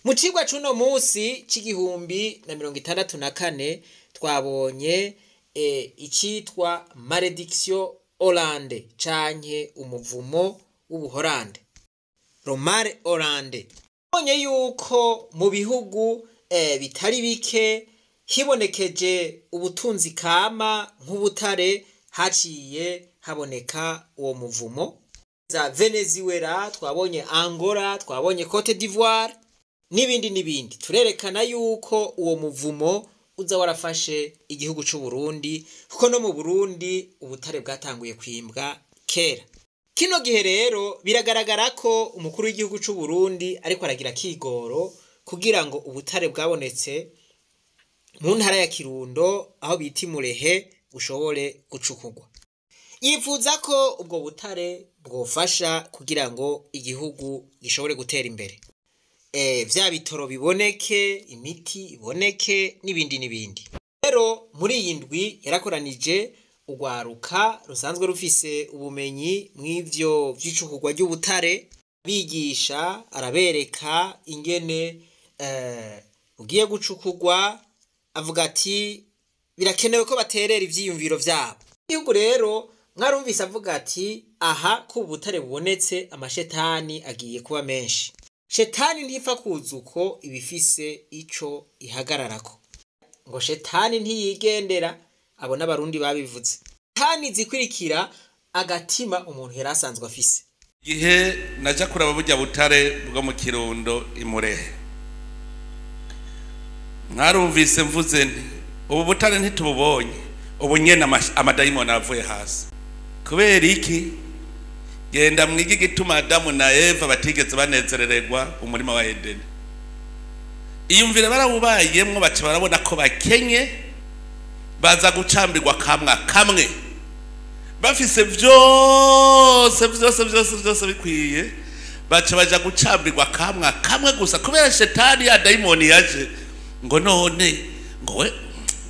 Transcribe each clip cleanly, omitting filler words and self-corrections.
Mu cigwa c'uno munsi c'1064 twabonye icitwa malédiction hollandais canke umuvumo w'Ubuholande, le mal hollandais. Twabonye yuko mu bihugu bitari bike hibonekeje ubutunzi kama nk'ubutare, haciye haboneka uwo muvumo. Za Venezuela, twabonye Angola, twabonye Cote d'Ivoire n'ibindi n'ibindi. Turerekana yuko uwo muvumo uza warafashe igihugu c'u Burundi, kuko no mu Burundi ubutare bwatanguye kwimbwa kera. Kino gihe rero biragaragara ko umukuru w'igihugu c'u Burundi ariko aragira kigoro kugira ngo ubutare bwabonetse mu ntara ya Kirundo aho bita Imurehe bushobore gucukurwa. Yifuza ko ubwo butare bwofasha kugira ngo igihugu gishobore gutera imbere, vya bitoro biboneke, imiti iboneke n'ibindi n'ibindi. Rero muri iyi ndwi yarakoranije urwaruka rusanzwe rufise ubumenyi mw'ivyo vy'icukurwa ry'ubutare, bigisha, arabereka ingene bugiye gucukurwa, avuga ati birakenewe ko baterera ivyiyumviro vyabo. Igihugu rero mwarumvise avuga ati aha ko ubutare bubonetse amashetani agiye kuba menshi. Shetani ntipfa kuza uko, ibifise ico ihagararako. Ngo shetani ntiyigendera, abo n'Abarundi babivuze. Shetani zikurikira agatima umuntu yari asanzwe afise. Igihe naja kuraba burya butare bwo mu Kirundo Imurehe, mwarumvise mvuze nti ubu butare ntitububonye, ubu nyene amadayimoni avuye hasi. Kubera iki? Genda mwige igituma Adamu na Eva batigeze banezerererwa umurima wa Edeni. Iyumvire barawubayemwo, baca barabona ko bakenye, baza gucambirwa kamwa kamwe bafise vyose vyose vyose vyose bikwiye, baca baja gucambirwa kamwa kamwe gusa kubera shetani ya dayimoni yaje ngo none ngo we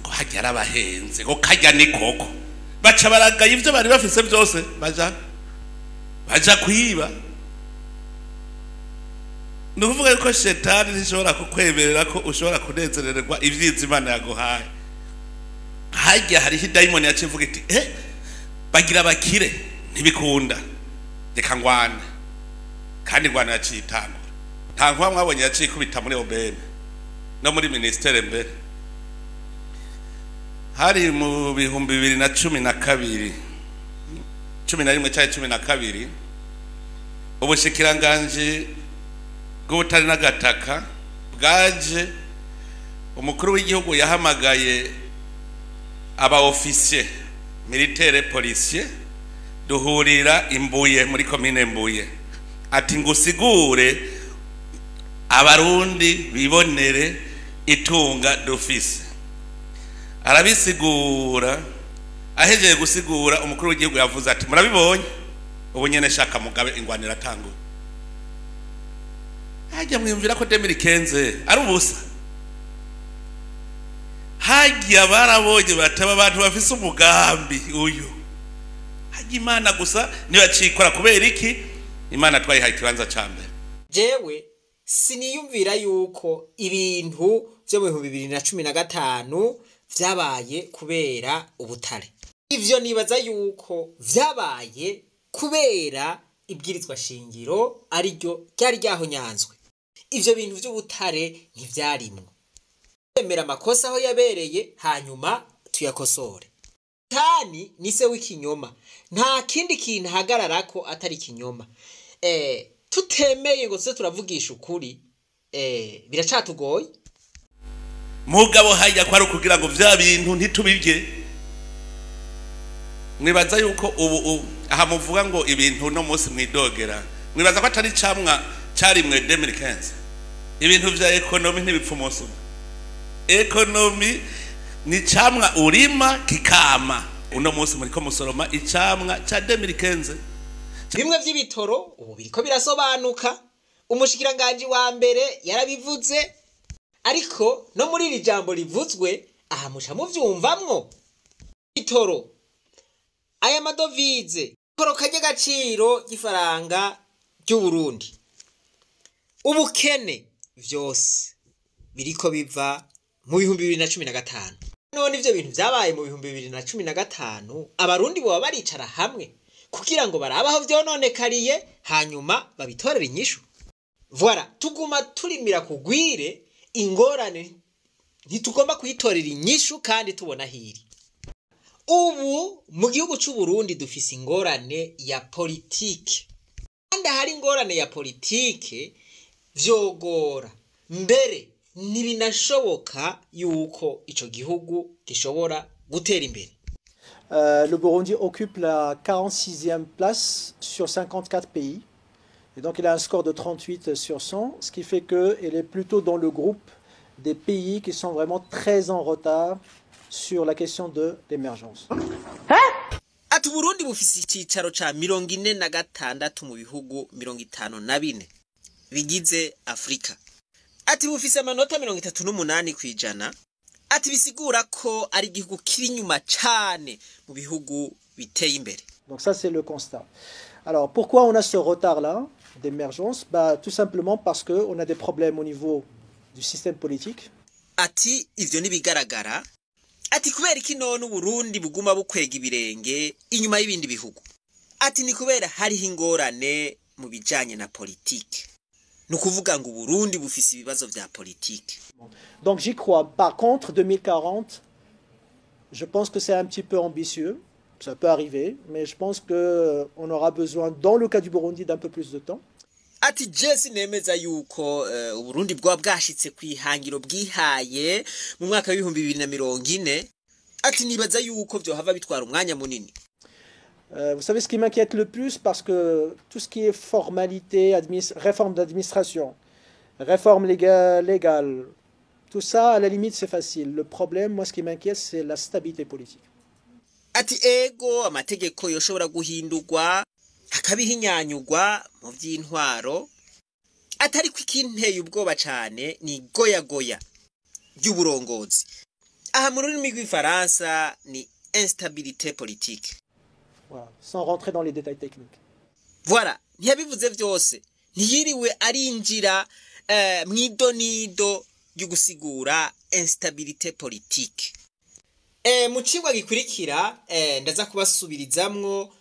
ngo hajya arabahenze ngo kajya ni koko, baca baragaye ivyo bari bafise vyose, baja kwiba. Ni ukuvuga yuko shetani ntishobora kukwemerera ko ushobora kunezererwa ibyiza Imana yaguhaye. Hajya hariho idayimoni yaciye ivuga iti bagira bakire ntibikunda, reka ngwane. Kandi ngwane yaciye itangura. Nta nkuba mwabonye yaciye ikubita muri OBM no muri ministere mbere. Hari mu 2012, 11 cyangwa 12, ubushikiranganji bw'ubutare n'agataka bwaje, umukuru w'igihugu yahamagaye aba officier militaire policier, duhurira Imbuye muri komine Mbuye, ati ngusigure Abarundi bibonere itunga dufise. Arabisigura, ahejeje gusigura umukuru w'igihugu yavuze ati murabibonye ubu nyene shaka mugabe ingwanira atangura. Hajya mwiyumvira ko 2015 ari ubusa. Hajya barabonye bataba abantu bafise umugambi uyu. Hajya Imana gusa niyo yacikora. Kubera iki? Imana twayihaye ikibanza ca mbere. Jewe siniyumvira yuko ibintu vyo mu 2015 vyabaye kubera ubutare. Ivyo nibaza yuko vyabaye kubera ibwirizwa shingiro ariryo ryari ryahonyanzwe. Ivyo bintu vy'ubutare ntivyarimwo. Emera amakosa aho yabereye hanyuma tuyakosore. Tani ni se w'ikinyoma, nta kindi kintu ahagararako atari ikinyoma. Tutemeye ngo tuze turavugisha ukuri, biracatugoye. Mugabo hajya ko ari ukugira ngo vya bintu ntitubirye. Mwibaza yuko ubu aha muvuga ngo ibintu no munsi mwidogera, mwibaza ko atari camwa carimwe 2015. Ibintu vya ekonomi ntibipfa umunsi umwe. Ekonomi ni camwa urima kikama. Uno munsi muriko musoroma icamwa ca 2015. Bimwe vy'ibitoro ubu biriko birasobanuka, umushikiranganji wa mbere yarabivuze, ariko no muri iri jambo rivuzwe aha muca muvyumvamwo. Bitoro, aya madovize, koroka ry'agaciro ry'ifaranga ry'u Burundi, ubukene, Vyose biriko biva mu 2015. None ivyo bintu vyabaye mu 2015, Abarundi boba baricara hamwe kugira ngo barabe aho vyononekariye, hanyuma babitorere inyishu? Voilà, tuguma turimira kugwire ingorane, ntitugomba kuyitorera inyishu kandi tubona hiri. Ubu mu gihugu c'u Burundi dufise ingorane ya politike, kandi ahari ingorane ya politike vyogora, mbere ntibinashoboka yuko ico gihugu gishobora gutera imbere. Le Burundi occupe la 46e place sur 54 pays. Et donc il a un score de 38 sur 100, ce qui fait qu'il est plutôt dans le groupe des pays qui sont vraiment très en retard sur la question de l'émergence. Ati Uburundi bufise icicaro ca 46 mu bihugu 54 bigize Afrika. Ati bufise amanota 38%. Ati bisigura ko ari igihugu kiri inyuma cane mu bihugu biteye imbere. Donc ça, c'est le constat. Alors pourquoi on a ce retard-là d'émergence? Bah, tout simplement parce qu'on a des problèmes au niveau du système politique. Ati ivyo nibigaragara. Ati kubera iki none Uburundi buguma bukwega ibirenge inyuma y'ibindi bihugu? Ati ni kubera hariho ingorane mu bijanye na politike. Ni ukuvuga ngo Uburundi bufise ibibazo vya politike. Donc j'y crois. Par contre, 2040, je pense que c'est un petit peu ambitieux. Ça peut arriver, mais je pense qu'on aura besoin, dans le cas du Burundi, d'un peu plus de temps. Ati je sinemeza yuko Uburundi bwaba bwashitse kwihangiro bwihaye mu mwaka w'2040. Ati nibaza yuko vyohava bitwara umwanya munini. Vous savez ce qui m'inquiète le plus, parce que tout ce qui est formalité, réforme d'administration, réforme légale, tout ça, à la limite, c'est facile. Le problème, moi, ce qui m'inquiète, c'est la stabilité politique. Ati ego amategeko yoshobora guhindurwa hakabihinyanyurwa mu vy'intwaro, atari ko ikinteye ubwoba cane ni goyagoya ry'uburongozi. Aha mu rurimi rw'ifaransa ni instabilité politique. Voilà, sans rentrer dans les détails techniques. Voilà, ntiyabivuze vyose, ntiyiriwe arinjira mw'idonido ryo gusigura instabilité politique. Mu cigwa gikurikira ndaza kubasubirizamwo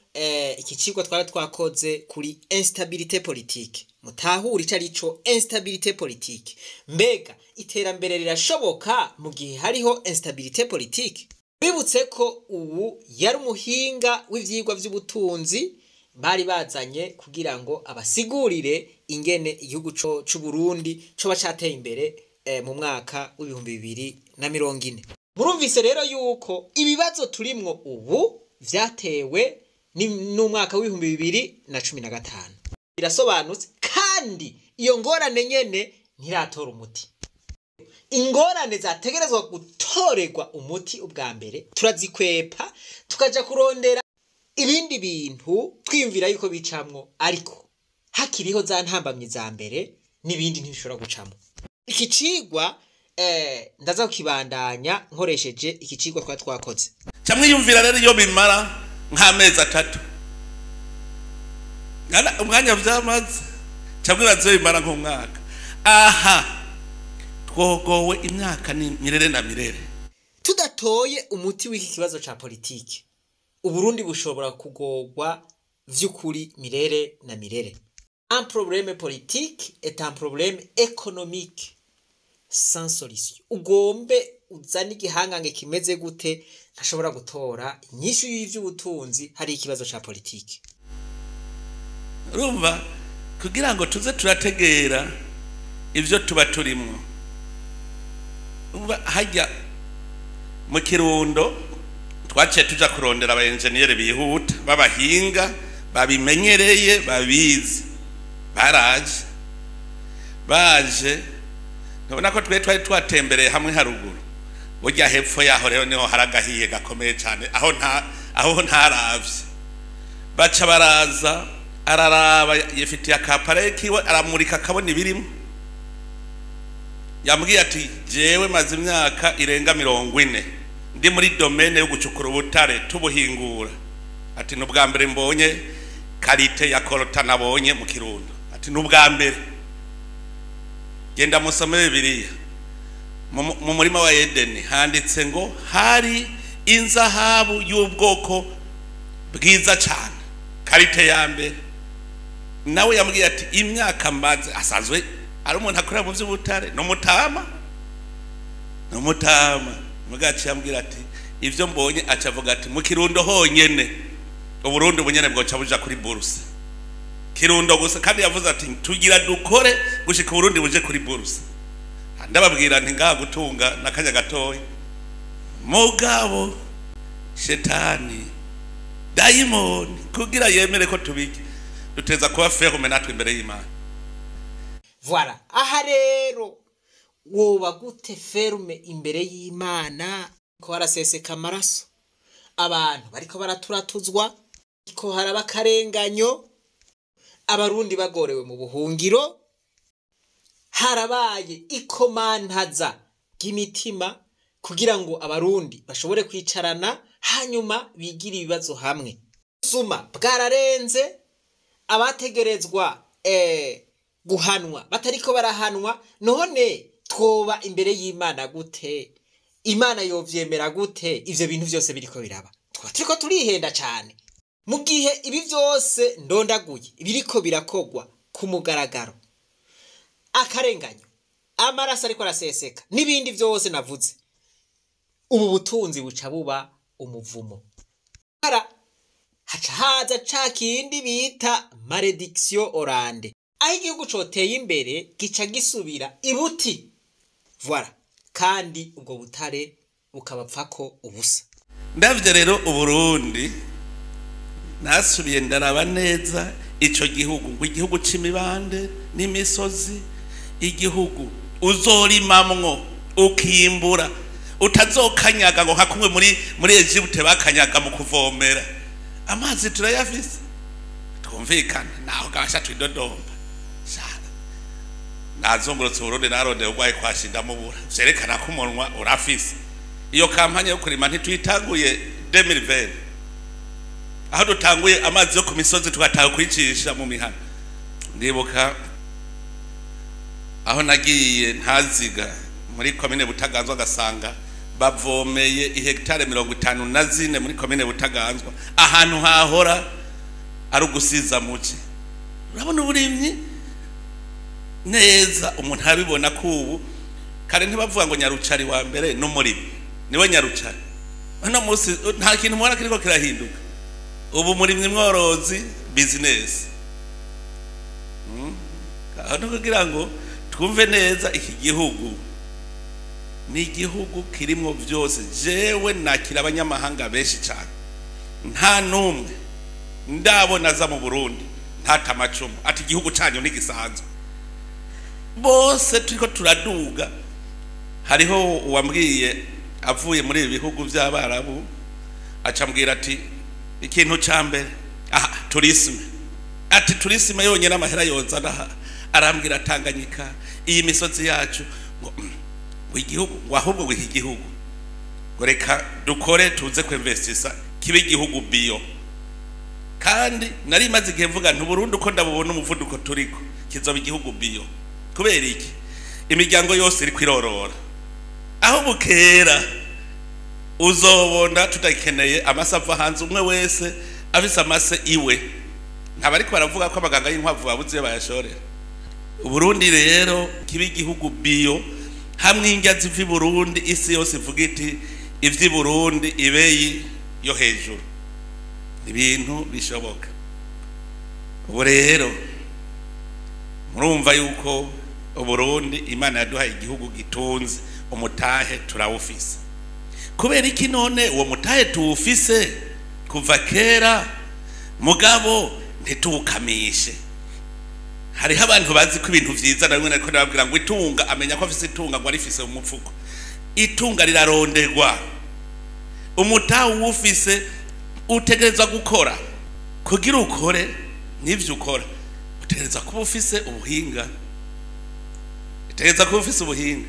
iki cigwa twari twakoze kuri instabilité politique. Mutahure ico arico instabilité politique. Mbega iterambere rirashoboka mu gihe hariho instabilité politique? Bibutse ko ubu yari umuhinga w'ivyigwa vy'ubutunzi bari bazanye kugira ngo abasigurire ingene igihugu c'u Burundi coba cateye imbere mu mwaka w'2040. Murumvise rero yuko ibibazo turimwo ubu vyatewe n'umwaka w'2015. Birasobanutse, kandi iyo ngorane nyene ntiratora umuti. Ingorane zategerezwa gutorerwa umuti ubwa mbere turazikwepa, tukaja kurondera ibindi bintu twiyumvira yuko bicamwo, ariko hakiriho za ntambamyi za mbere n'ibindi ntibishobora gucamwo. Iki cigwa ndaza kukibandanya nkoresheje iki cigwa twari twakoze. Camwiyumvira rero iyo bimara nk'amezi 3, umwanya vyamaze, camwibaza iyo bimara nk'umwaka. Aha twogowe imyaka ni mirere na mirere. Tudatoye umuti w'iki kibazo ca politike, Uburundi bushobora kugogwa vy'ukuri mirere na mirere. Un problème politique est un problème économique sans solution. Ugombe uzane igihangange kimeze gute, ntashobora gutora inyishu y'ivy'ubutunzi hari ikibazo ca politike. Urumva, kugira ngo tuze turategera ivyo tuba turimwo. Urumva hajya mu Kirundo twaciye tuja kurondera aba engineer bihuta babahinga babimenyereye babizi, baraje baje ndabona ko twe twari twatembereye hamwe haruguru, burya hepfo yaho rero niho haragahiye gakomeye cyane, aho ntaravye. Baca baraza, araraba yifitiye akapare kiwe, aramurika akabona ibirimo. Yambwiye ati jewe maze imyaka irenga 40 ndi muri domaine yo gucukura ubutare tubuhingura. Ati n'ubwa mbere mbonye qualité ya coltan nabonye mu Kirundo. Ati n'ubwa mbere. Genda musome Bibiliya, mu murima wa Edeni handitse ngo hari inzahabu y'ubwoko bwiza cyane, qualité ya mbere. Nawe yambwiye ati imyaka mbaze, asanzwe ari umuntu akorera mu by'ubutare, n'umutama n'umutama mugaci, yambwira ati ibyo mbonye, acavuga ati mu Kirundo honyene Uburundi bunyene bwoca buja kuri bourse, Kirundo gusa. Kandi yavuze ati tugira dukore gushika Uburundi buje kuri bourse. Ndababwira nti ngaha gutunga n'akanya gatoya, mugabo shetani dayimoni kugira yemere ko tubike, duteza kuba ferme natwe imbere y'Imana. Voilà, aha rero woba gute ferme imbere y'Imana ko haraseseka amaraso, abantu bariko baraturatuzwa, ko haraba akarenganyo, Abarundi bagorewe mu buhungiro, harabaye ikomantaza ry'imitima kugira ngo Abarundi bashobore kwicarana hanyuma bigire ibibazo hamwe. Suma bwararenze, abategerezwa guhanwa batariko barahanwa. None twoba imbere y'Imana gute? Imana yovyemera gute ivyo bintu vyose biriko biraba? Twaba turiko turihenda cane mu gihe ibi vyose ndondaguye biriko birakogwa ku mugaragaro, akarenganyo, amaraso ariko araseseka n'ibindi vyose navuze. Ubu butunzi buca buba umuvumo. Hara haca haza ca kindi bita malédiction hollandaise, aho igihugu coteye imbere gica gisubira ibuti. Voilà, kandi ubwo butare bukabapfako ubusa. Ndavye rero Uburundi, nasubiye ndaraba neza ico gihugu, ngo igihugu c'imibande n'imisozi, igihugu uzorimamwo ukimbura, utazokanyaga ngo nka kumwe muri Egypte bakanyaga mu kuvomera. Amazi turayafise, twumvikana naho gabasha twidodomba. Shana nazungurutse Uburundi, narondeye urwaye kwashi ndamubura, vyerekana ko umunwa urafise. Iyo campagne yo kurima ntituyitanguye 2020, aho dutanguye amazi yo ku misozi tugataha kwicisha mu mihana. Ndibuka aho nagiye ntaziga muri komine Butaganzwa, agasanga bavomeye ihegitare 54 muri komine Butaganzwa, ahantu hahora ari ugusiza muci. Urabona uburimyi neza, umuntu arabibona ko ubu kare ntibavuga ngo Nyarucari wa mbere n'umurimyi niwe Nyarucari. Uno munsi nta kintu mubona kiriko kirahinduka. Ubu murimyi mworozi business. Aho no kugira ngo twumve neza, iki gihugu ni igihugu kirimwo byose. Jewe nakira abanyamahanga benshi cyane, nta n'umwe ndabona aza mu Burundi ntata amacumu ati igihugu cyanyu ntigisanzwe. Bose turiko turaduga. Hariho uwambwiye avuye muri ibi bihugu by'Abarabu, acambwira ati ikintu ca mbere aha tourisme, ati tourisme yonyine amahera yozana aha. Arambwira Tanganyika, iyi misozi yacu, ngo ngo igihugu, ngo ahubwo ngo iki gihugu, ngo reka dukore tuze kwinvestisa kibe igihugu bio. Kandi nari maze igihe mvuga nti Burundi uko ndabubona, umuvuduko turiko, kizoba igihugu bio. Kubera iki? Imiryango yose iri kwirorora. Aho bukera uzobona tutakeneye amase ava hanze, umwe wese afise amase iwe. Ntabwo ariko baravuga ko abaganga y'inkwavu babuze iyo bayashorera. Uburundi rero kiba igihugu bio, hamwe indya ziva i Burundi isi yose ivuga iti ivy'i Burundi ibeyi yo hejuru. Ibintu bishoboka. Ubu rero murumva yuko Uburundi Imana yaduhaye igihugu gitunze, umutahe turawufise. Kubera iki none uwo mutahe tuwufise kuva kera, mugabo ntituwukamishe? Hariho abantu bazi ko ibintu vyiza na rimwe nariko ndababwira ngo itunga, amenya ko afise itunga ngo arifise mu mufuko. Itunga riraronderwa. Umutahe uwufise utegerezwa gukora. Kugira ukore n'ivyo ukora, utegerezwa kuba ufise ubuhinga, utegerezwa kuba ufise ubuhinga.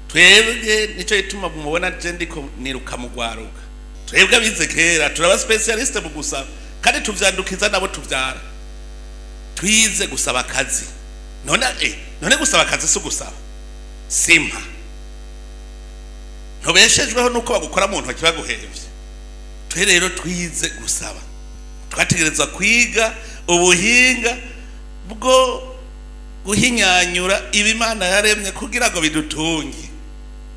Twebwe nico gituma mubona je ndiko niruka mu rwaruka. Twebwe abize kera turaba spécialiste mu gusaba, kandi tuvyandukiza nabo tuvyara. Twize gusaba akazi. None gusaba akazi si gusaba simpa, ntubeshejweho nuko bagukora mu ntoki baguhevye. Twe rero twize gusaba, twategerezwa kwiga ubuhinga bwo guhinyanyura ibimana yaremye kugira ngo bidutunge,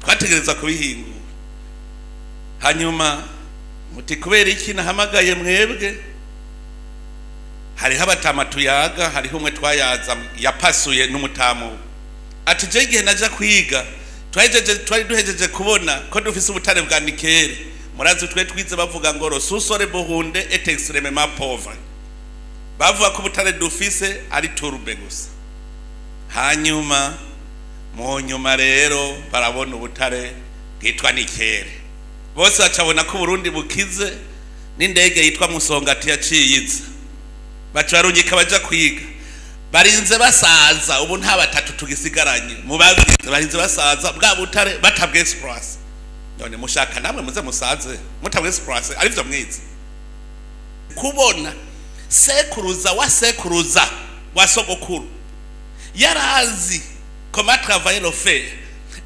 twategerezwa kubihingura. Hanyuma muti kubera iki nahamagaye mwebwe? Hariho abatama tuyaga, hariho umwe twayaza yapasuye n'umutamu ati je igihe naja kwiga twari duhejeje kubona ko dufise ubutare bwa nikere. Murazi twe twize bavuga ngo le sous-sol burundais est extrêmement pauvre, bavuga ko ubutare dufise ari tourbe gusa. Hanyuma mu nyuma rero barabona ubutare bwitwa nikere, bose bacabona ko Burundi bukize n'indege yitwa Musongati yaciye iza, baca barungika baja kwiga. Barinze basaza, ubu nta batatu tugisigaranye mu babwize, barinze basaza bwa butare batabwe express. None mushaka namwe muze musaze mutabwe express arivyo mwize? Kubona sekuruza wa sekuruza wa sogokuru yarazi comment travailler le fer,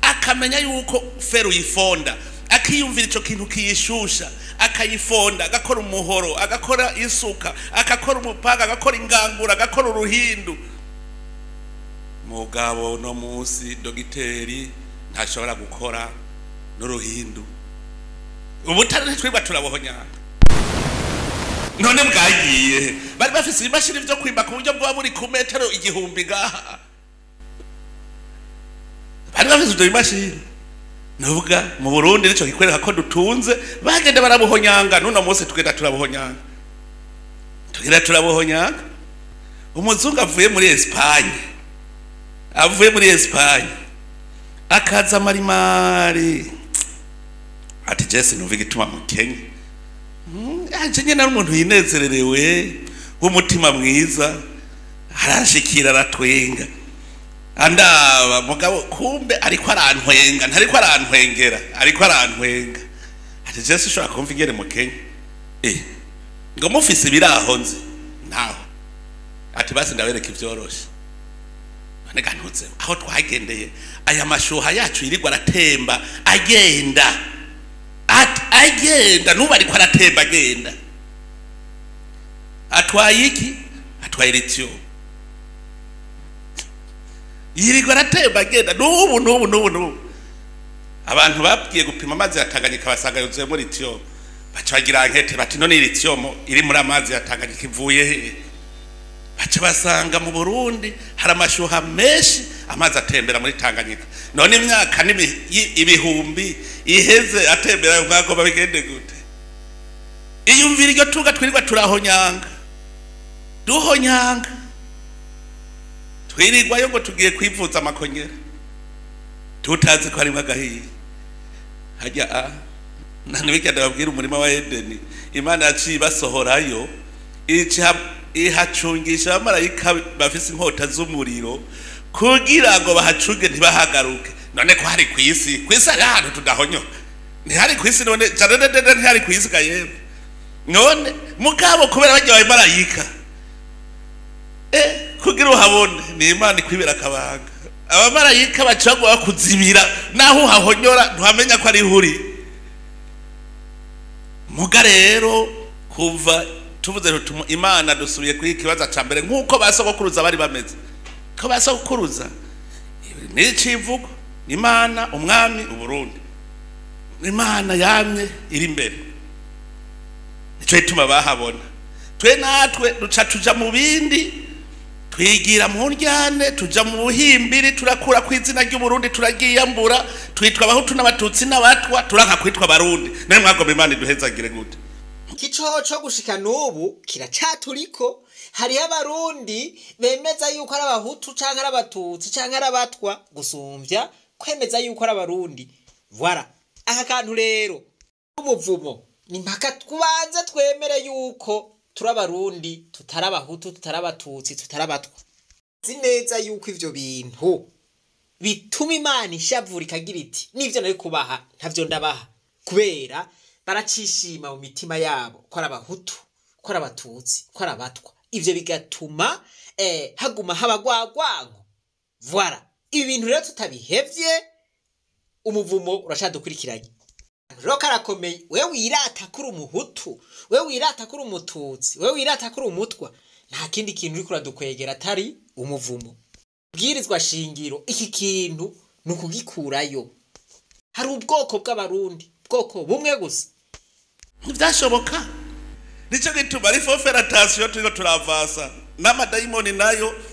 akamenya yuko fer uyifonda, akiyumvira ico kintu kiyishusha, akayifonda, agakora umuhoro, agakora isuka, agakora umupanga, agakora ingangura, agakora uruhindu. Mugabo no munsi dogiteri ntashobora gukora n'uruhindu. Ubutare ntitwibwa turabohonyanga. None bwagiye bari bafise ibimashini vyo kwimba ku buryo bwoba buri ku metero 1000 ngaha, bari bafise ivyo bimashini. Nuvuga mu Burundi nico kikwereka ko dutunze, bagenda barabuhonyanga. Nuno munsi tugenda turabuhonyanga, tugenda turabuhonyanga. Umuzungu avuye muri Espagne, avuye muri Espagne akaza marimari ati Jesse numva igituma mu Kenya aje nyene ari umuntu yinezererewe w'umutima mwiza, arashikira aratwenga andaba mugabo kumbe ariko arantwenga, ntariko arantwengera, ariko arantwenga. Ati Jesse ushobora kumva ingene mu Kenya ngo mufise ibiraho nzi ntaho. Ati basi ndabereka ivyoroshe. None gantutse aho twagendeye aya mashuha yacu yirirwa aratemba agenda, ati agenda nuba ariko aratemba agenda. Atwaye iki? Atwaye lithium. Yirirwa aratemba agenda nubu nubu nubu nubu. Abantu babwiye gupima amazi ya Tanganyika basanga yuzuyemo lithium, baca bagira ankete bati none lithium iri muri amazi ya Tanganyika ivuye he? Baca basanga mu Burundi hari amashuha menshi amazi atembera muri Tanganyika. None imyaka ibihumbi iheze atembera mwagomba bigende gute? Iyumvira iryo tunga twirirwa turahonyanga, duhonyanga, twirirwayo ngo tugiye kwivuza amakonyera tutazi ko harimo agahiye. Hajya nani ndababwira umurima wa Edeni, Imana yaciye basohorayo ihacungisha abamarayika bafise inkota z'umuriro kugira ngo bahacunge ntibahagaruke. None ko hari kwisi, kwisi hari ahantu tudahonyoka, ntihari kwisi none jadadadada ntihari kwisi kayemwe. None mugabo kubera barya abamarayika kugira uhabone ni Imana ikwibera akabanga. Abamarayika bacagwa bakuzibira naho uhahonyora ntuhamenya ko ari huri. Muga rero kuva tuvuze tuti Imana dusubiye kuri ikibazo ca mbere nkuko basogokuruza bari bameze, ko basogokuruza n'icivugo Imana umwami uburundi, Imana yamye iri imbere, nico gituma bahabona. Twe natwe duca tuja mu bindi, twigira mu ndyane, tuja mu buhimbiri, turakura kw'izina ry'Uburundi, turagiyambura, twitwa abahutu n'abatutsi n'abatwa, turanka kwitwa abarundi. Nawe mwagomba Imana iduhezagire gute? Ikicoco gushika n'ubu kiracaturiko. Hariho abarundi bemeza yuko ari abahutu canke ari abatutsi canke ari abatwa gusumvya kwemeza yuko ari abarundi. Voilà. Aka kantu rero umuvumo ni mpaka tubanze twemere yuko turi abarundi, tutari abahutu, tutari abatutsi, tutari abatwa. Nzi neza yuko ivyo bintu bituma Imana ishavura ikagira iti nivyo nari kubaha ntavyo ndabaha, kubera baracishima mu mitima yabo ko ari abahutu, ko ari abatutsi, ko ari abatwa. Ivyo bigatuma haguma habagwagwanko. Voilà, ibi bintu rero tutabihevye, umuvumo urashadukurikiranye. Rero karakomeye. Wewe wirata kuri umuhutu, wewe wirata kuri umututsi, wewe wirata kuri umutwa, nta kindi kintu uriko uradukwegera atari umuvumo. Bwirizwa shingiro, iki kintu ni ukugikurayo. Hari ubwoko bw'abarundi, bwoko bumwe gusa. Ntibyashoboka. Nicyo gituma ari faut faire attention, turiko turavasa n'amadayimoni nayo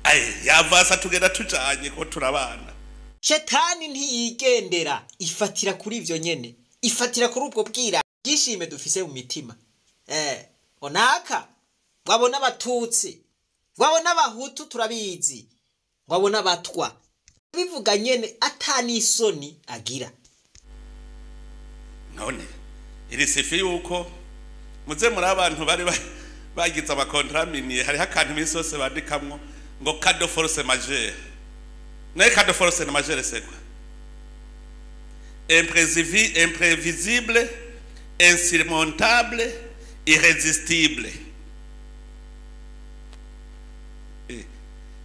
ay yavasa, tugenda tujanye ko turabana. Shetani ntiyigendera, ifatira kuri ivyo nyene, ifatira kuri ubwo bwira bwishime dufise mu mitima. Onaka wabona abatutsi, wabona abahutu, turabizi, wabona abatwa, bivuga nyene atanisoni agira. None iri sifi yuko muze muri abantu bari bagize ama contrats miniers, hariho akantu iminsi yose bandikamwo ngo cas de force majeure. Naye cas de force majeure, c'est quoi? Imprévisible, insurmontable, irrésistible.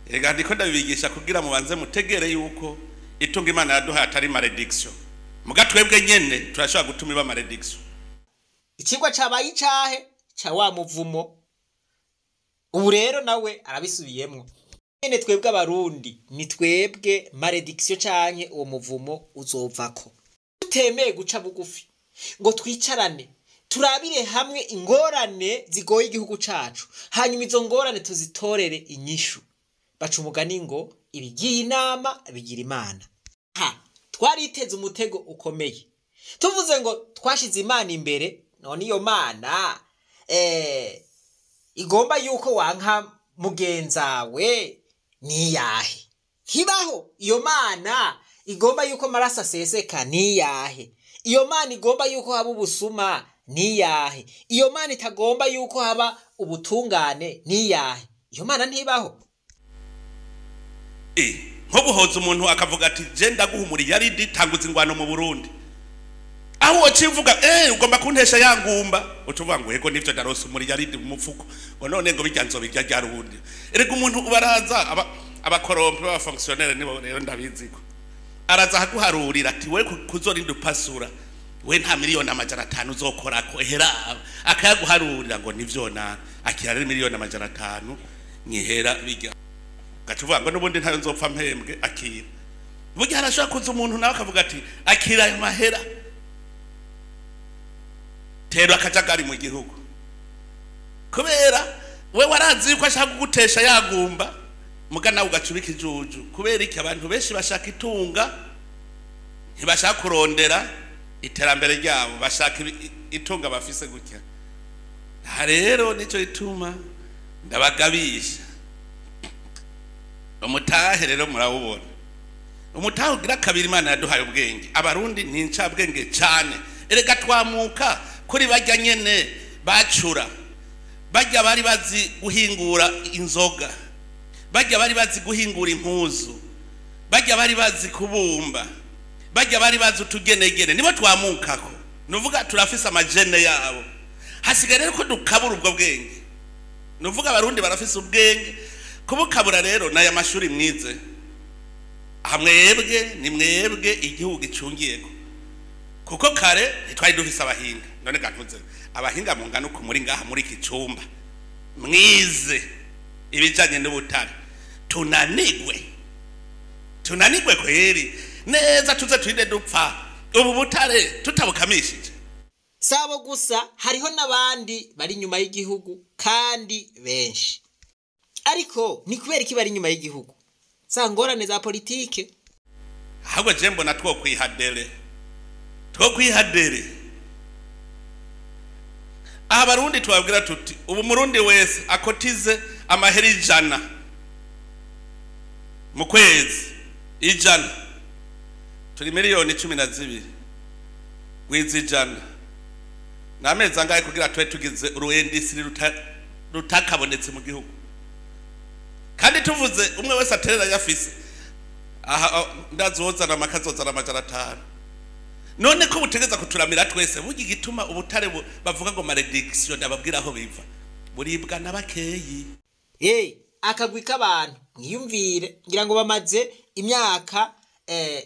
Erega ndiko ndabibigisha kugira mubanze mutegere yuko itunga Imana yaduhaye atari malédiction. Muga twebwe nyene turashobora gutuma iba malédiction. Ikigwa cabaye icahe ca wa muvumo. Ubu rero nawe arabisubiyemwo nyene: twebwe abarundi ni twebwe malédiction canke uwo muvumo uzovako, tutemeye guca bugufi ngo twicarane, turabire hamwe ingorane zigoye igihugu cacu, hanyuma izo ngorane tuzitorere inyishu. Baca umugani ngo ibigiye inama bigira imana. Ha twariteze umutego ukomeye, tuvuze ngo twashize imana imbere. None iyo mana igomba yuko wanka mugenzawe niyahe? Ntibaho. Iyo mana igomba yuko amaraso aseseka niyahe? Iyo mana igomba yuko haba ubusuma niyahe? Iyo mana itagomba yuko haba ubutungane niyahe? Iyo mana ntibaho. Nko guhoza umuntu akavuga ati: "Je ndaguha umuriyaridi, tanguza ingwano mu Burundi." Aho wacivuga ugomba kuntesha ya ngumba, ucuvuga ngo: "Yego nivyo, ndarose umuriyaridi mu mufuko." Ngo none ngo bijya nzobirya rya rundi? Erega umuntu ubaraza aba aba corrompus b'aba fonctionnaires nibo rero ndabiziko. Araza akaguharurira ati: "We kuzorinda upasura, we nta 500 miliyoni uzokorako." Ehera akayaguharurira ngo nivyo, na akira rero 500 miliyoni nyihera bijya, gaca uvuga ngo: "N'ubundi ntayo nzopfa mpembwe, akira." Burya harashobora kuza umuntu nawe akavuga ati: "Akira ayo mahera, tera akajagari mu gihugu." Kubera we warazi yuko ashaka kugutesha yagumba, muga nawe ugacubika ijuju. Kubera iki? Abantu benshi bashaka itunga, ntibashaka kurondera iterambere ryabo, bashaka itunga bafise gutya. Aha rero nicyo gituma ndabagabisha. Umutahe rero murawubona, umutahe ugira kabiri. Imana yaduhaye ubwenge, abarundi ni incabwenge cyane. Erega twamuka kuri bajya nyene bacura, bajya bari bazi guhingura inzoga, bajya bari bazi guhingura impuzu, bajya bari bazi kubumba, bajya bari bazi utugenegene, nibo twamukako. Nuvuga turafise ama gènes yabo. Hasigaye rero ko dukabura ubwo bwenge. Nuvuga abarundi barafise ubwenge. Kubukabura rero n'aya mashuri mwize aha, mwebwe ni mwebwe igihugu gicungiyeko, kuko kare ntitwari dufise abahinga. None gantuze abahinga mungana uku muri ngaha muri iki cumba, mwize ibijanye n'ubutare, tunanigwe? Tunanigwe kweri neza, tuze turinde dupfa ubu butare tutabukamishije? Sabo gusa, hariho n'abandi bari inyuma y'igihugu kandi benshi. Ariko ni kubera iki bari inyuma y'igihugu? Za ngorane za politike. Ahubwo je mbona twokwihadere, twokwihadere. Aha abarundi tubabwira tuti: ubu murundi wese akotize amahera 100 mu kwezi, 100. Turi 12 miliyoni, gwiza 100 ni amezi angahe kugira tube tugize uruendisiri rutakabonetse mu gihugu? Kandi tuvuze umwe wese aterera yafise aha, ndazozana amakazozana 500. None ko butegeza kuturamira twese? Burya igituma ubutare bavuga ngo malédiction, ndababwira aho biva: buribwa n'abakeyi. Akagwi k'abantu, mwiyumvire, ngira ngo bamaze imyaka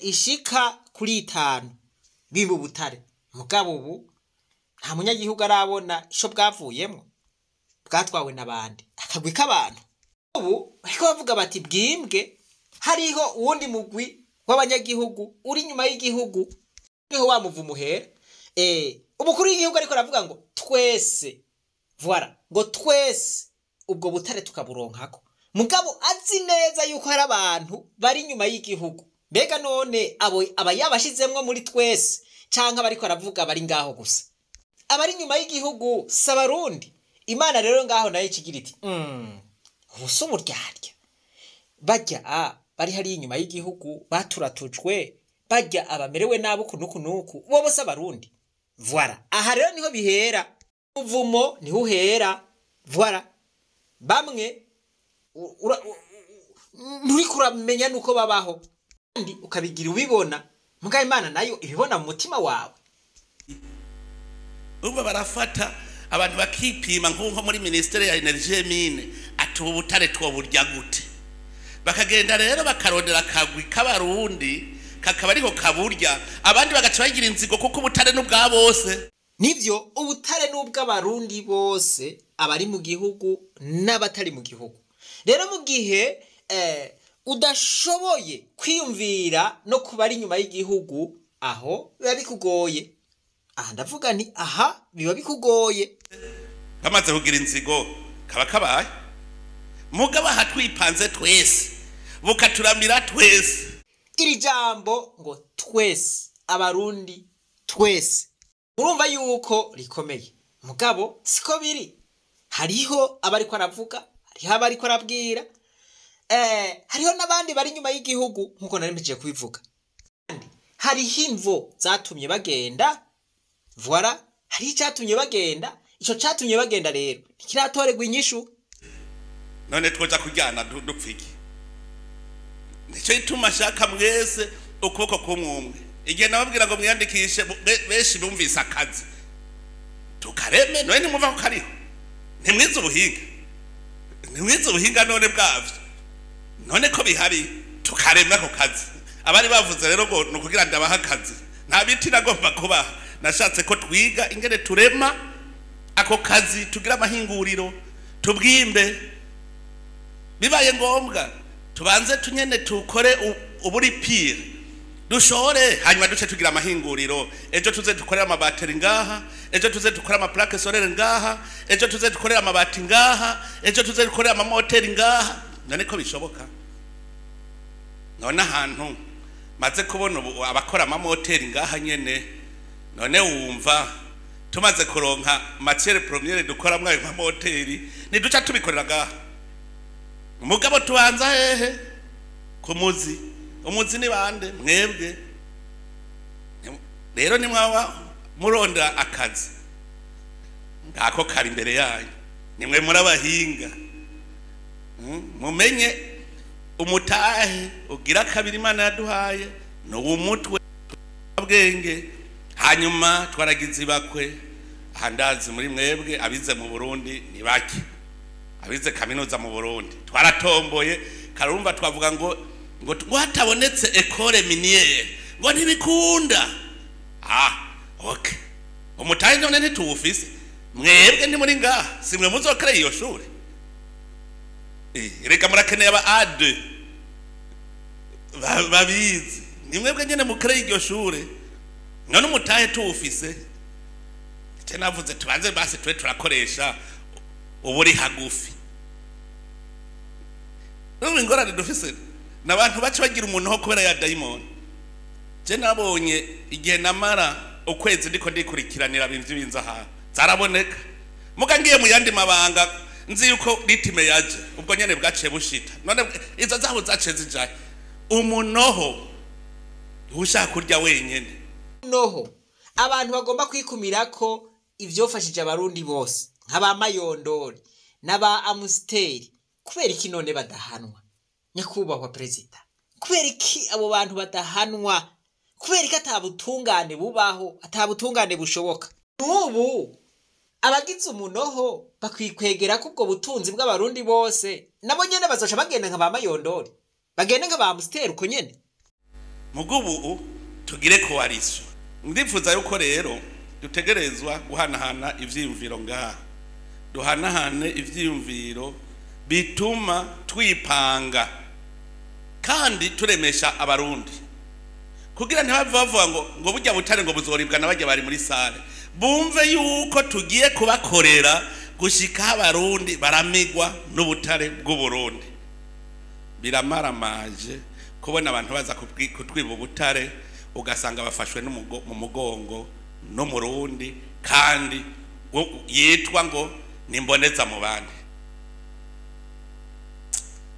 ishika kuri 5 bimba ubutare, mugabo ubu nta munyagihugu arabona ico bwavuyemwo, bwatwawe n'abandi. Akagwi k'abantu ubu bariko bavuga bati bwimbwe, hariho uwundi mugwi w'abanyagihugu uri inyuma y'igihugu, niho wa muvumo uhera. Umukuru w'igihugu ariko aravuga ngo twese, voilà, ngo twese ubwo butare tukaburonkako, mugabo azi neza yuko hari abantu bari inyuma y'igihugu. Mbega none abo aba yabashizemwo muri twese, canke abariko aravuga bari ngaho gusa? Abari inyuma y'igihugu si Abarundi? Imana rero ngaho nayo ikigira iti ubu si uburyarya, barya bari hariya inyuma y'igihugu baturatujwe, barya abamerewe nabi uku n'uku n'uku, bo bose Abarundi? Voilà, aha rero niho bihera, uvumo niho uhera. Voilà, bamwe nturiko uramenya nuko babaho, kandi ukabigira ubibona, mugabo Imana nayo ibibona mu mutima wawe. Urumva barafata abantu bakipima, nk'uko muri ministère ya énergie mines, ati ubu butare twoburya gute? Bakagenda rero bakarondera akagwi k'Abarundi kakaba ariko kaburya, abandi bagaca bagira inzigo, kuko ubutare n'ubwa bose. Nivyo, ubutare n'ubw'Abarundi bose, abari mu gihugu n'abatari mu gihugu. Rero mu gihe udashoboye kwiyumvira no kuba ari inyuma y'igihugu, aho biba bikugoye. Aha ndavuga nti aha biba bikugoye. Bamaze kugira inzigo kaba kabaye, mugabo aha twipanze twese, bukaturamira twese. Iri jambo ngo twese, Abarundi twese, murumva yuko rikomeye, mugabo siko biri. Hariho abariko aravuga, hariho abariko arabwira, hariho n'abandi bari inyuma y'igihugu nkuko nari mpejeje kubivuga. Kandi hariho imvo zatumye bagenda. Voilà, hariho icatumye bagenda. Ico catumye bagenda rero ntikiratorerwa inyishu. None twoja kuryana dupfa iki? Nico gituma ashaka mwese ukuboko kumwumwe. Igihe nababwira ngo mwiyandikishe, benshi bumvise akazi tukareme. None ntimwumva ko kariho? Ntimwize ubuhinga? Ntimwize ubuhinga none bwavyo? None ko bihari, tukaremwa ako kazi. Abari bavuze rero ngo ni ukugira ndabaha akazi, nta biti nagomba kubaha. Nashatse ko twiga ingene turema ako kazi, tugira amahinguriro, tubwimbe. Bibaye ngombwa tubanze tunyene tukore uburi pire, dushore, hanyuma duce tugira amahinguriro. Ejo tuze dukorera amabateri ngaha, ejo tuze dukorera amaplaques solaires ngaha, ejo tuze dukorera amabati ngaha, ejo tuze dukorera amamoteri ngaha. None ko bishoboka? None ahantu maze kubona ubu abakora amamoteri ngaha nyene, none wumva tumaze kuronka matière première dukoramwo ayo mamoteri, ntiduca tubikorera ngaha? Mugabo tubanza hehe? Ku muzi. Umuzi ni bande? Mwebwe rero. Nimwaba murondera akazi, ngako kari imbere yanyu, nimwe muri abahinga. Mumenye umutahe ugira kabiri Imana yaduhaye ni umutwe bwenge. Hanyuma twaragize ibakwe ahandazi muri mwebwe abize mu Burundi ni bake, abize kaminuza mu Burundi. Twaratomboye karumva, twavuga ngo hatabonetse école minière ngo ntibikunda. Ah, okay, umutahe none ntituwufise? Mwebwe ntimuri ngaha? Simwe muzokora iyo shure? Reka murakeneye aba A2 babizi, ni mwebwe nyene mukore iryo shure. None umutahe tuwufise, icyo navuze, tubanze basi tube turakoresha uburi hagufi. N'ubu ingorane dufise n'abantu baca bagira umuntu ho kubera ya dayimoni. Je nabonye igihe namara ukwezi ndiko ndikurikiranira ibintu by'inzahabu zaraboneka, muga ngiye mu yandi mabanga, nzi yuko rythme yaje, ubwo nyene bwaciye bushita. None izo zaho zaciye zijaye? Umunoho ushaka kurya wenyene. Noho abantu bagomba kwikumira ko ivyofashije Abarundi bose, nk'aba Mayondori n'aba Amusiteri, kubera iki none badahanwa? Nyakubahwa perezida, kubera iki abo bantu badahanwa? Kubera iki atabutungane bubaho, atabutungane bushoboka n'ubu? Abagize umunoho bakwikwegera ko ubwo butunzi bw'abarundi bose nabo nyene bazoca bagenda nka ba Mayondori, bagende nka ba Musteri uko nyene. Mugubu tugire coalition. Ndifuza yuko rero dutegerezwa guhanahana ivyiyumviro ngaha, duhanahane ivyiyumviro bituma twipanga kandi turemesha abarundi, kugira ntibave bavuga ngo burya butare ngo buzoribwa n'abajya bari muri sale, bumve yuko tugiye kubakorera gushika abarundi baramigwa n'ubutare bw'Uburundi. Biramaramaje kubona abantu baza kutwiba ubutare, ugasanga bafashwe mu mugongo n'umurundi kandi yitwa ngo nimboneza mu bandi.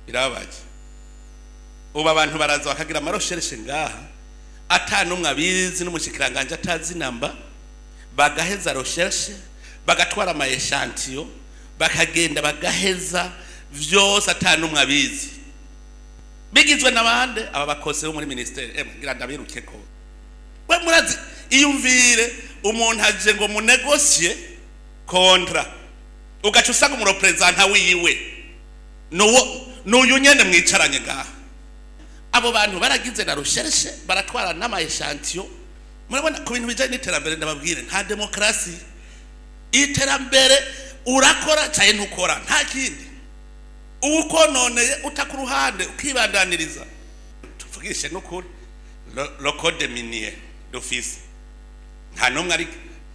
Birababaje. Ubu abantu baraza bakagira amaroshereshe ngaha atanumwe abizi n'umushikiranganje atazi namba, bagaheza recherche bagatwara ama échantillon bakagenda bagaheza vyose atanumwe abizi, bigizwe nabande aba bakose bo muri ministere. Ngira ndabiruke ko we murazi, iyumvire umuntu aje ngo munegocier contrat, ugaca usanga umurepresentant wiwe nuwo nuyu nyene mwicaranye ngaha. Abo bantu baragize na recherche baratwara n'ama échantillon. Murabona ku bintu bijanye n'iterambere, ndababwire nta demokrasi. Iterambere urakora cyane ntukora, nta kindi. Ukononeye uta ku ruhande ukibandaniriza. Tuvugishe n'ukuri, le code minier d'office nta numwe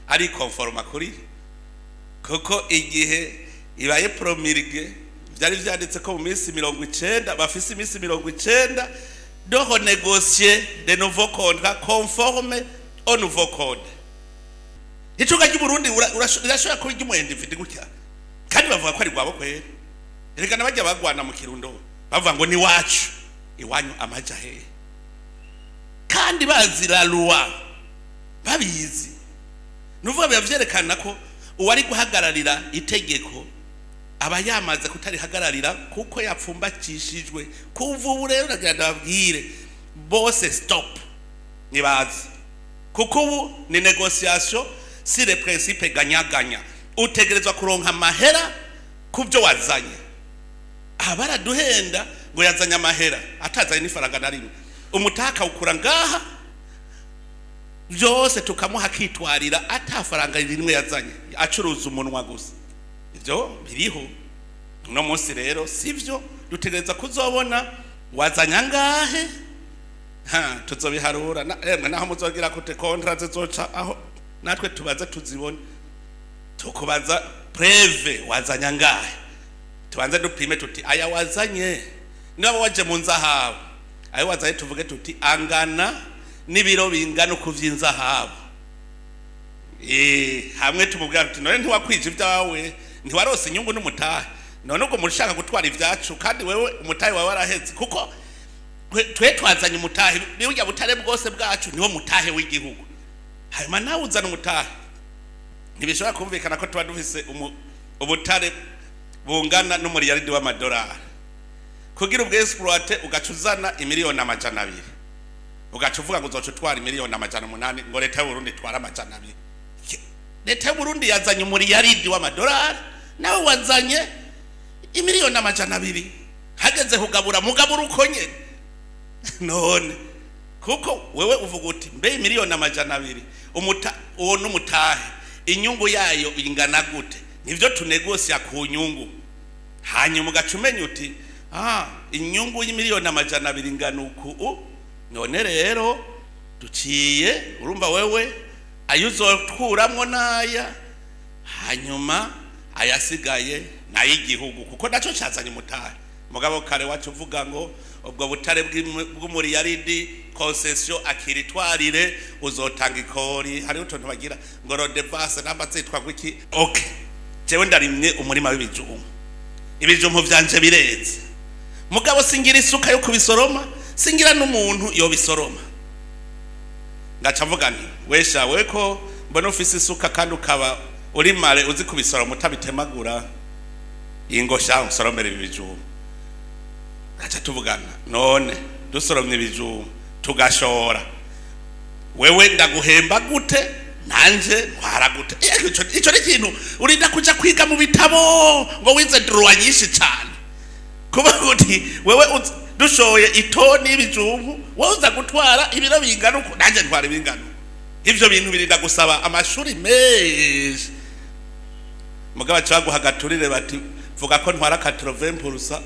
ari conforme kuri, kuko igihe ibaye promulgué byari vyanditse ko mu minsi 90 bafise iminsi 90 de renégocier de nouveaux contrats conformes au nouveau code. Icuga ry'Uburundi urashobora kuba iry'umuendividi gutya, kandi bavuga ko ari rwabo kwera. Erega n'abajya bagwana mu Kirundo bavuga ngo ni wacu, iwanyu amaja hehe? Kandi bazi la loi, babizi. Nuvuga bivyerekana ko uwari guhagararira itegeko aba yamaze kutarihagararira kuko yapfumbakishijwe. Kuva ubu rero nagira ndababwire bose stop, nibazi, kuko ubu ni négociation sur le principe gagnant-gagnant. Utegerezwa kuronka amahera kubyo wazanye. Abaraduhenda ngo yazanye amahera atazanye n'ifaranga na rimwe, umutaka ukura ngaha byose tukamuha akitwarira atafaranga rimwe yazanye, acuruza umunwa gusa. Ivyo biriho uno munsi rero sivyo, dutegereza kuzobona wazanye angahe, ha tuzobiharura emwe naho muzogira kute contrat zizoca aho natwe tubaze tuzibone, tukubaza preuve wazanye angahe, tubanze dupime tuti aya wazanye niba waje mu nzahabu, ayo wazanye tuvuge tuti angana n'ibiro bingana uko vy'inzahabu. Hamwe tumubwira tuti none ntiwakwije ibyawe, ntiwarose inyungu n'umutahe, none ubwo mushaka gutwara ivyacu kandi wewe umutahe wawe waraheze, kuko twe twazanye umutahe, burya butare bwose bwacu niwo mutahe w'igihugu, hanyuma nawe uzana umutahe. Ntibishobora kumvikana ko tuba dufise ubutare bungana n'umuriyaridi w'amadolari, kugira ubwo exploite ugaca uzana imiliyoni 200, ugaca uvuga ngo uzoca utwara imiliyoni 800, ngo leta y'Uburundi itwara 200. Leta y'Uburundi yazanye umuriyaridi w'amadolari, nawe wazanye imiliyoni 200, hageze kugabura mugabura uko nyene. None kuko wewe uvuga uti mbe imiliyoni 200 uwo n'umutahe inyungu yayo ingana gute, nivyo tunegosia ku nyungu. Hanyuma ugaca umenya uti inyungu y'imiliyoni 200 ingana uku, none rero duciye urumva wewe ayo uzokuramwo naya, hanyuma ayasigaye nayigihugu, kuko naco cazanye umutahe. Mugabo kare wacu uvuga ngo ubwo butare bw'umuriyaridi concession akiritwarire uzotanga ikori, hari utuntu bagira ngo redevance namba zitwa gwiki. Okay, jewe ndarimye umurima w'ibijumbu, ibijumbu vyanje bireze, mugabo singira isuka yo kubisoroma, singira n'umuntu yobisoroma. Ngaca mvuga nti wesha we ko mbona ufise isuka kandi ukaba uri mare uzi kubisoroma utabitemagura, ingo sha usoromere ibijumbu. Ngaca tuvugana none dusoromye ibijumbu tugashora, wewe ndaguhemba gute Nanje ntwara gute? Ico ni ikintu urinda kuja kwiga mu bitabo ngo wize droit nyinshi cane, kuba uti wewe dushoye itoni y'ibijumbu, wowe uza gutwara ibiro bingana uku, nanje ntwara ibingana uku. Ivyo bintu birinda gusaba amashuri menshi. Mugabo baca baguha agaturire, bati vuga ko ntwara 80%,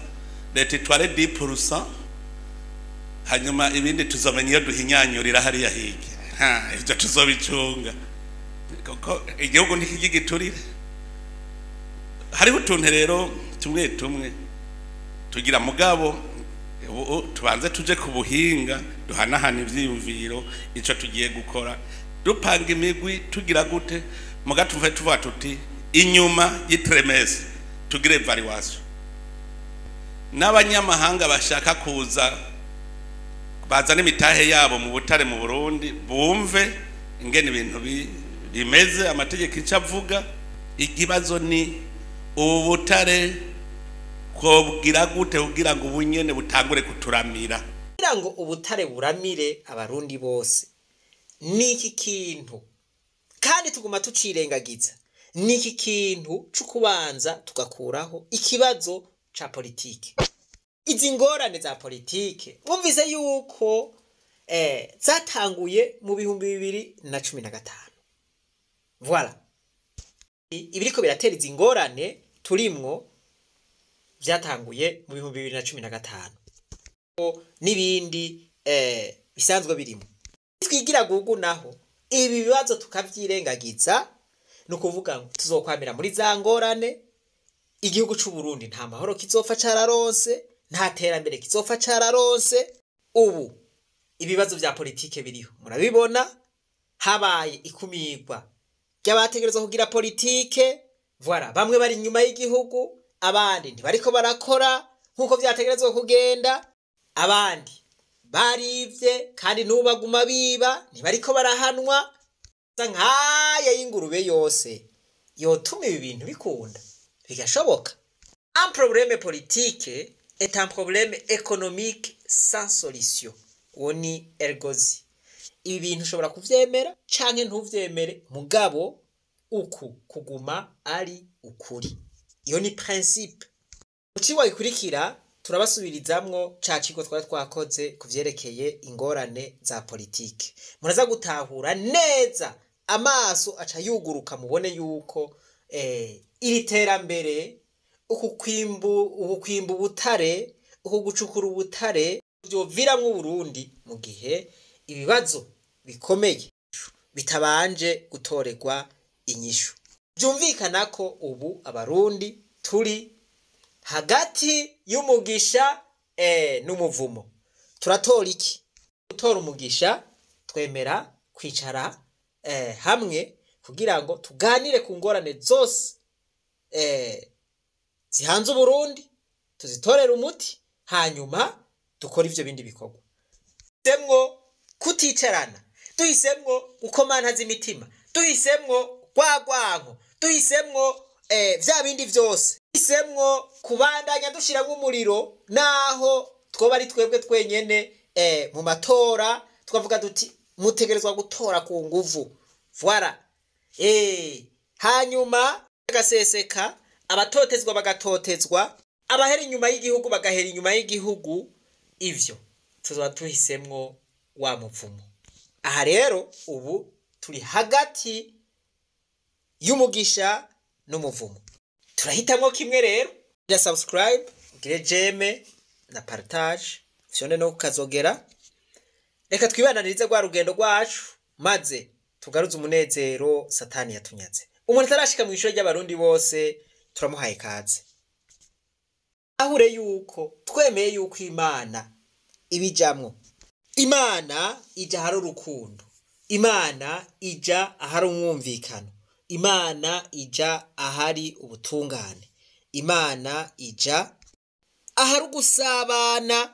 leta itware 10%, hanyuma ibindi tuzomenya iyo duhinyanyurira hariya hirya. Ha, ivyo tuzobicunga, kuko igihugu ntikijya igiturire. Hariho utuntu rero tumwe tumwe tugira, mugabo ubu tubanze tuje ku buhinga, duhanahana ivyiyumviro, ico tugiye gukora, dupanga imigwi, tugira gute. Muga tuve tuvuga tuti inyuma y'itrimestre tugire évaluation, n'abanyamahanga bashaka kuza bazana imitahe yabo mu butare mu Burundi bumve ingene ibintu bimeze, amategeko icyo avuga. Ikibazo ni ubu butare twobwira gute kugira ngo ubunyene butangure kuturamira? Kugira ngo ubutare buramire Abarundi bose, ni iki kintu kandi tuguma tucirengagiza, ni iki kintu co kubanza tugakuraho ikibazo ca politike. Izi ngorane za politike mwumvise yuko zatanguye mu 2015. Voilà, ibiriko biratera izi ngorane turimwo vyatanguye mu 2015 n'ibindi bisanzwe birimo. Twigira gugu naho ibi bibazo tukavyirengagiza, ni ukuvuga ngo tuzokwamira muri za ngorane. Igihugu c'u Burundi nta mahoro kizopfa cararonse, nta terambere kizopfa cararonse. Ubu ibibazo vya politike biriho murabibona, habaye ikumirwa ry'abategerezwa kugira politike. Voilà, bamwe bari inyuma y'igihugu, abandi ntibariko barakora nk'uko vyategerezwa kugenda, abandi barivye kandi n'ubu baguma biba, ntibariko barahanwa. Nk'aya y'ingurube yose yotuma ibi bintu bikunda bigashoboka. Un problème politique est un problème économique sans solution. Uwo ni Ergozi. Ibi bintu ushobora kuvyemera canke ntuvyemere, mugabo uku kuguma ari ukuri. Iyo ni principe. Mu cigwa gikurikira turabasubirizamwo ca cigwa twari twakoze ku vyerekeye ingorane za politike. Muraza gutahura neza, amaso aca yuguruka, mubone yuko iri terambere, uku kwimba ubutare, uku gucukura ubutare vyoviramwo Uburundi mu gihe ibibazo bikomeye bitabanje gutorerwa inyishu. Vyumvikana ko ubu Abarundi turi hagati y'umugisha n'umuvumo. Turatora iki? Gutora umugisha, twemera kwicara hamwe kugira ngo tuganire ku ngorane zose zihanze Uburundi, tuzitorere umuti, hanyuma dukore ivyo bindi bikorwa. Duhisemwo kuticarana, duhisemwo gukomantaza imitima, duhisemwo rwagwanko, duhisemwo vya bindi vyose, duhisemwo kubandanya dushiramwo umuriro naho twoba ari twebwe twenyene mu matora, tukavuga duti mutegerezwa gutora ku nguvu. Voilà, hanyuma agaseseka, abatotezwa bagatotezwa, abahera inyuma y'igihugu bagahera inyuma y'igihugu. Ivyo tuzoba tuhisemwo wa muvumo. Aha rero ubu turi hagati y'umugisha n'umuvumo, turahitamwo kimwe. Rero gira subscribe, ugire j'aime na partage, fyonde no kukazogera. Reka twibananirize rwa rugendo rwacu, maze tugaruze umunezero Satani yatunyaze. Umuntu atarashika mu ishuri ry'Abarundi bose turamuhaye kaze. Ahure yuko twemeye yuko Imana ibijamwo, Imana ija ahari urukundo, Imana ija ahari umwumvikano, Imana ija ahari ubutungane, Imana ija ahari ugusabana.